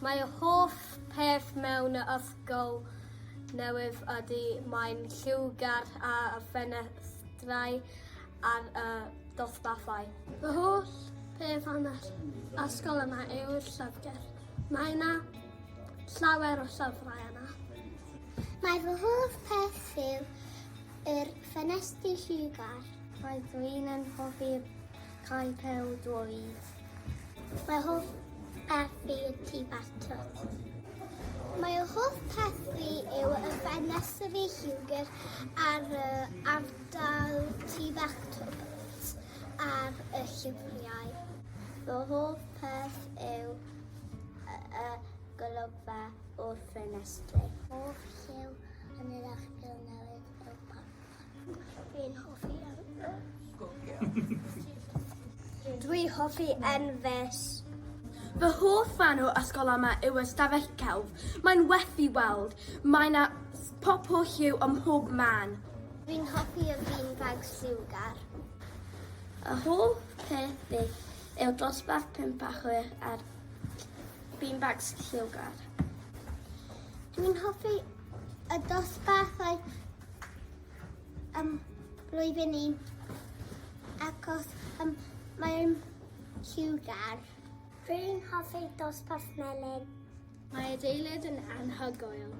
Mae hoff peth mewn y ysgol newydd ydy mae'n lliwgar a ffenestrau ar y dosbarthau. Fy holl peth am yr ysgol yma yw'r llyfrgell. Mae yna llawer o llyfrau yna. Mae fy hoff peth yw yr ffenestri lliwgar. Mae dwi'n yn hoffi cael pêl-droed. Mae hoff peth fi yw tŷ batwt. Mae hoff peth fi yw y ffenestri lliwgar ar y ardal tŷ bach twt ar y llyfriau. Fy hoff peth yw y golygfa o'r ffenestri. Hoff lliw yn yr ysgol newydd yw purple. Dwi'n hoffi Dwi hoffi enfys. Fy hoff ran o ysgol yma yw ystafell celf. Mae'n werth i weld. Mae 'na pop o lliw ym mhob man. Dwi'n hoffi y beanbags lliwgar. Y hoff peth fi yw dosbarth 5 a 6 a'r beanbags lliwgar. Dwi'n hoffi y dosbarthau ym blwyddyn un achos um, mae'n lliwgar. Dwi'n hoffi dosbarth melyn. Mae adeilad yn anhygoel.